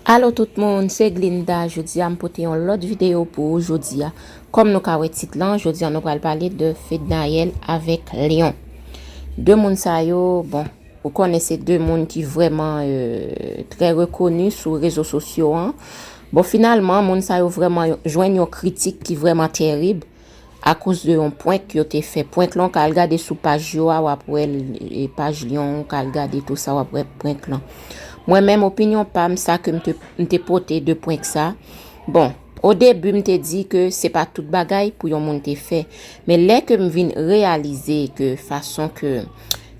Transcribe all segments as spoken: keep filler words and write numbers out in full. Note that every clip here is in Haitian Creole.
Alo tout moun, se Glinda. Jodi a m pote yon lòt videyo pou ou jodi a. Kòm nou ka wè tit lan, jodi a nou pral pale de Fednaelle avèk Lion. De moun sa yo, bon, ou konnen se de moun ki vrèman, euh, trè rekoni sou rezo sosyo an. Bon, finalman, moun sa yo vrèman jwenn yon kritik ki vrèman tèrib. Akoz de yon prank yo te fè. Prank lan, w ka al gade sou paj yo a, w ap wè l, e paj Lion, w ka al gade tou sa, w ap wè prank lan. Mwen menm, opinyon pa m, sa ke m te, m te pote de prank sa. Bon, o debi, m te di ke se pa tout bagay pou yon moun te fè. Men lè ke m vin reyalize ke fason ke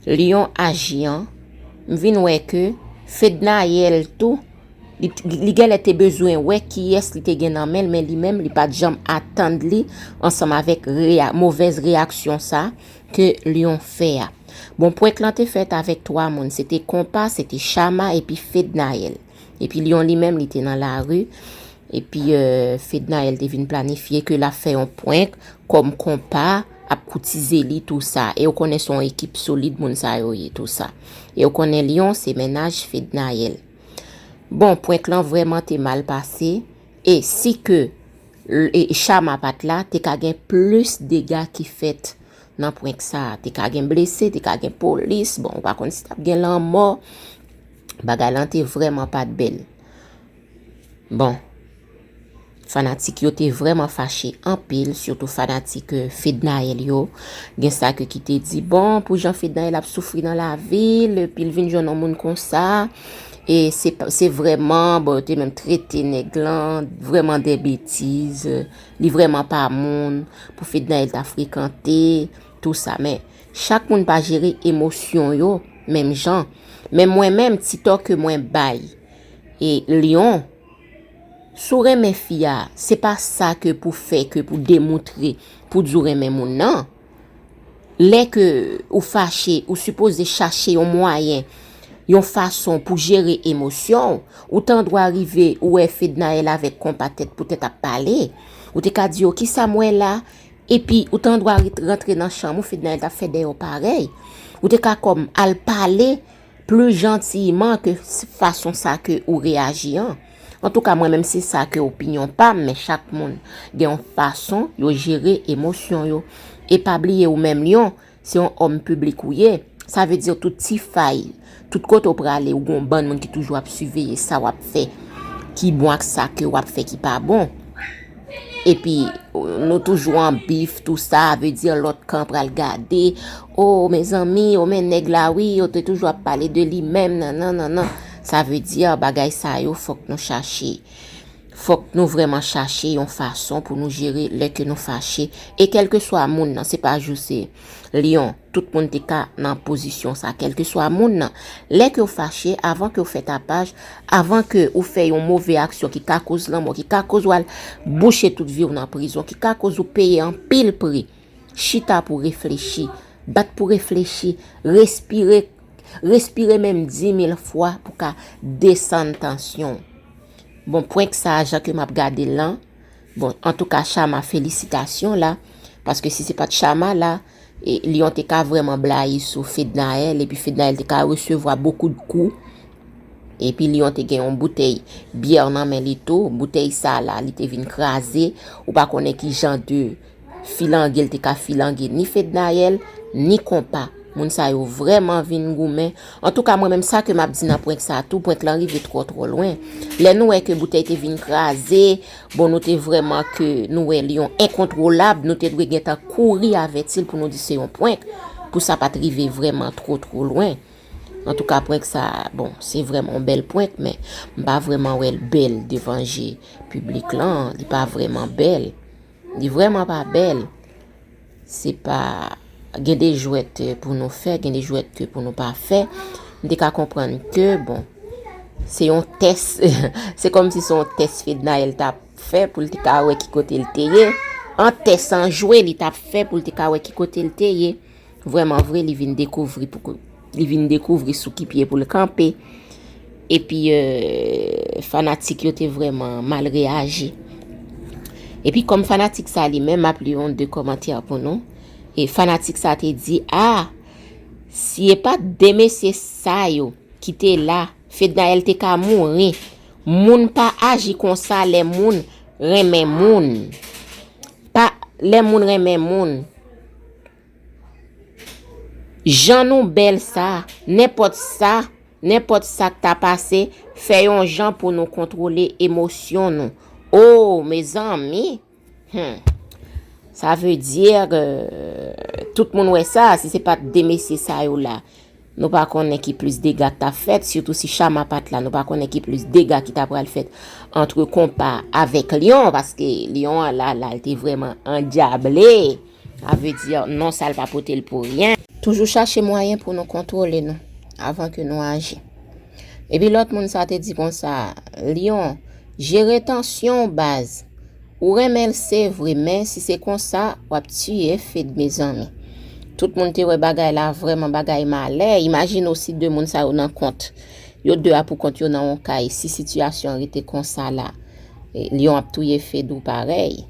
Lion aji an, m vin wè ke Fednaelle tou, li, li genlè te bezwen wè kiyès li te gen nan men l, men li menm, li pa t janm atann li ansanm avèk reya-, movèz reyaksyon sa ke Lion fè a. Bon, prank lan te fèt avèk twa moun. Se te Konpa, se te Chama, epi Fednaelle. Epi Lion li menm, li te nan lari. Epi, euh, Fednaelle te vin planifye ke l ap fè yon prank kòm Konpa ap koutize li, tou sa. E ou konnen se yon ekip solid moun sa yo ye, tou sa. E ou konnen Lion se mennaj Fednaelle. Bon, prank lan vrèman te mal pase. E si ke, e, Chama pa t la, te ka gen plis dega ki fèt nan prank sa. Te ka gen blese, te ka gen polis. Bon, ou pa konn si t ap gen lanmò. Bagay lan te vrèman pa t bèl. Bon, fanatik yo te vrèman fache anpil, sitou fanatik, euh, Fednaelle yo. Gen sa ke ki te di, bon, pou jan Fednaelle ap soufri nan lavi l, epi l vin jwenn yon moun konsa, e se pa, se vrèman, bon, yo te menm trete nèg lan vrèman de betiz, li vrèman pa moun pou Fednaelle ta frekante, tou sa. Men, chak moun pa jere emosyon yo menm jan. Men mwen menm, ti tò ke mwen bay e Lion, si w renmen fi a, se pa sa ke pou fè, ke pou demontre, pou di w renmen moun nan. Lè ke ou fache, ou sipoze chache yon mwayen, yon fason pou jere emosyon w. Ou t andwa rive, ou wè Fednaelle avèk Konpa tèt pou tèt ap pale. Ou te ka di yo, "Kisa m wè la?" Epi, ou t andwa ret-, rantre nan chanm ou, Fednaelle t ap fè dèyè w parèy. Ou te ka kòm al pale pli jantiman ke s-, fason sa ke ou reyaji an. Antouka, mwen menm se sa ke opinyon pa m, men chak moun gen yon fason yo jere emosyon yo. E pa bliye ou menm Lion, se yon òm piblik ou ye. Sa vle di tout ti fay, tout kote w prale, ou gon bann moun ki toujou ap siveye sa w ap fè, ki bon ak sa ke w ap fè ki pa bon. Epi, nou toujou an bif, tou sa, vle di lòt kan pral gade. O, mezanmi, o, men nèg la, wi, yo te toujou ap pale de li menm, nan, nan, nan, nan. Sa vle di, bagay sa yo, fòk nou chache. Fòk nou vrèman chache yon fason pou nou jere lè ke nou fache. E kèlkeswa moun nan, se pa jis Lion, tout moun te ka nan pozisyon sa, kèlkeswa moun nan. Lè ke w fache, avan ke w fè tapaj, avan ke ou fè yon move aksyon ki ka koz lanmò, ki ka koz w al bouche tout vi w nan prizon, ki ka koz ou peye anpil pri, chita pou reflechi, bat pou reflechi, respire, respire menm di mil fwa pou ka desann tansyon w. Bon, prank sa a, jan ke m ap gade l lan, bon, antouka, Chama, felisitasyon la, paske si se pa t Chama la, e, Lion te ka vrèman blayi sou Fednaelle, epi Fednaelle te ka resevwa bokou de kou. Epi Lion te gen yon boutèy byè nan men li tou, boutèy sa la, li te vin kraze, ou pa konnen ki jan de filange l te ka filange ni Fednaelle, ni Konpa. Moun sa yo vrèman vin goumen. Antouka, mwen menm sa ke m ap di nan prank sa tou, prank lan rive twò, twò lwen. Lè nou wè ke boutèy te vin kraze, bon, nou te vrèman ke nou wè Lion enkontwolab, nou te dwe gentan kouri avèti l pou nou di se yon prank, pou sa pa t rive vrèman twò, twò lwen. Antouka, prank sa, bon, se vrèman yon bèl prank, men m pa vrèman wè l bèl devan je piblik lan, li pa vrèman bèl. Li vrèman pa bèl. Se pa, gen de jwèt, eh, pou nou fè, gen de jwèt ke pou nou pa fè. M te ka konprann ke, bon, se yon tès, se kòmsi se yon tès Fednaelle t ap fè pou l te ka wè ki kote l te ye. An tès, an jwe, li t ap fè pou l te ka wè ki kote l te ye. Vrèman vre, li vin dekouvri pou, li vin dekouvri sou ki pye pou l kanpe. Epi, euh, fanatik yo te vrèman mal reyaji. Epi, kòm fanatik sa li menm, m ap li yon de kòmantè pou nou. E fanatik sa te di, a, si e pa t de mesye sa yo ki te la, Fednaelle te ka mouri. Moun pa aji konsa lè moun renmen moun. Pa, lè moun renmen moun. Jan nou bèl sa, nenpòt sa, nenpòt sa k ta pase, fè yon jan pou nou kontwole emosyon nou. Oh, mezanmi! Hmm. Sa vle di, euh, tout moun wè sa, si se pa t de mesye sa yo la, nou pa konnen ki plis dega k t ap fèt, sitou si Chama pa t la, nou pa konnen ki plis dega ki ta pral fèt antre Konpa avèk Lyon, paske Lyon an la, la, l te vrèman andyable. Sa vle di, non, sa l pa pote l pou ryen. Toujou chache mwayen pou nou kontwole nou, avan ke nou aji. Epi lòt moun sa te di konsa, Lyon, jere tansyon w baz. Ou renmen l se vre, men si se konsa, w ap tiye Fed, mezanmi. Tout moun te wè bagay la vrèman bagay malè. Imajine w si de moun sa yo nan kont. Yo de a pou kont yo nan yon kay. Si sitiyasyon an rete konsa la, e, Lyon ap touye Fed ou parèy.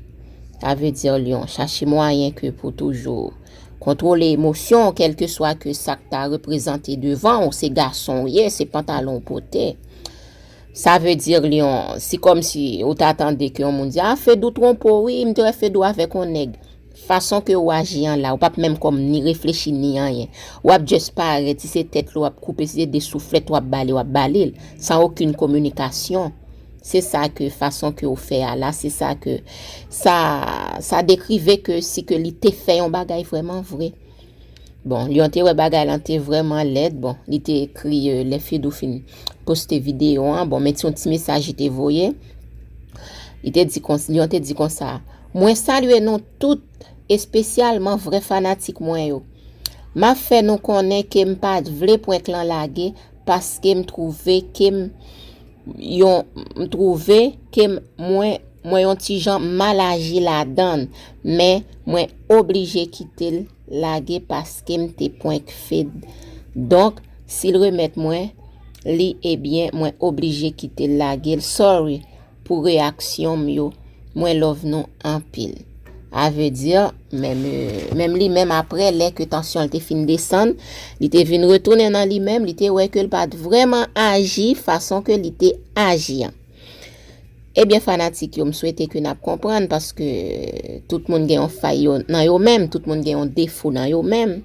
Sa vle di, Lyon, chache mwayen ke pou toujou kontwole emosyon w, kèlkeswa ke sa k ta reprezante devan w, se gason w ye, se pantalon w pote. Sa vle di, Lyon, se kòmsi ou ta tande ke yon moun di, "Ah, Fed ou twonpe w, wi, m te wè Fed ou avèk yon nèg." Fason ke ou aji an la, ou p ap menm kòm ni reflechi ni anyen. W ap just parèt, si se tèt li w ap koupe, si se de souflèt w ap bale, w ap bale l, san okenn kominikasyon. Se sa ke, fason ke ou fè a la, se sa ke, sa, sa dekrive ke si ke li te fè yon bagay vrèman vre. Bon, Lyon te wè bagay lan te vrèman lèd. Bon, li te ekri, euh, lè Fedou fin poste videyo an. Bon, men ti yon ti mesaj li te voye. Li te di konsa, Lyon te di konsa, "Mwen salye nou tout, espesyalman vrè fanatik mwen yo. M ap fè nou konnen ke m pa t vle prank lan lage paske m twouve ke m yon, m twouve ke m, mwen, mwen yon ti jan mal aji ladan l, men mwen oblije kite l lage paske m te prank Fed. Donk, si l remèt mwen li, ebyen, mwen oblije kite l lage l. Sorry pou reyaksyon m yo. Mwen love nou anpil." A vle di, menm, menm li menm apre, lè ke tansyon l te fin desann, li te vin retounen nan li menm, li te wè ke l pa t vrèman aji fason ke li te aji an. Ebyen, fanatik yo, m swete ke n ap konprann, paske tout moun gen yon fay yo, nan yo menm, tout moun gen yon defo nan yo menm.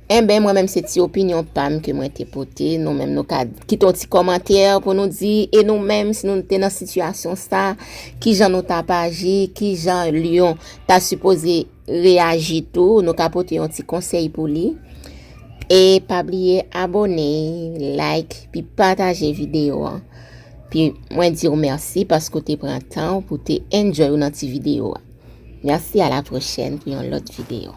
Enben, mwen menm, se ti opinyon pa m ke mwen te pote. Nou menm, nou ka kite yon ti kòmantè pou nou di, e nou menm, si nou te nan sitiyasyon sa, kijan nou t ap aji, kijan Lyon ta sipoze reyaji tou, nou ka pote yon ti konsèy pou li. E pa bliye abòne, like, pi pataje videyo an. Pi mwen di w mèsi paske w te pran tan w pou w te enjoy w nan ti videyo a. Mèsi, a la pwochèn pou yon lòt videyo.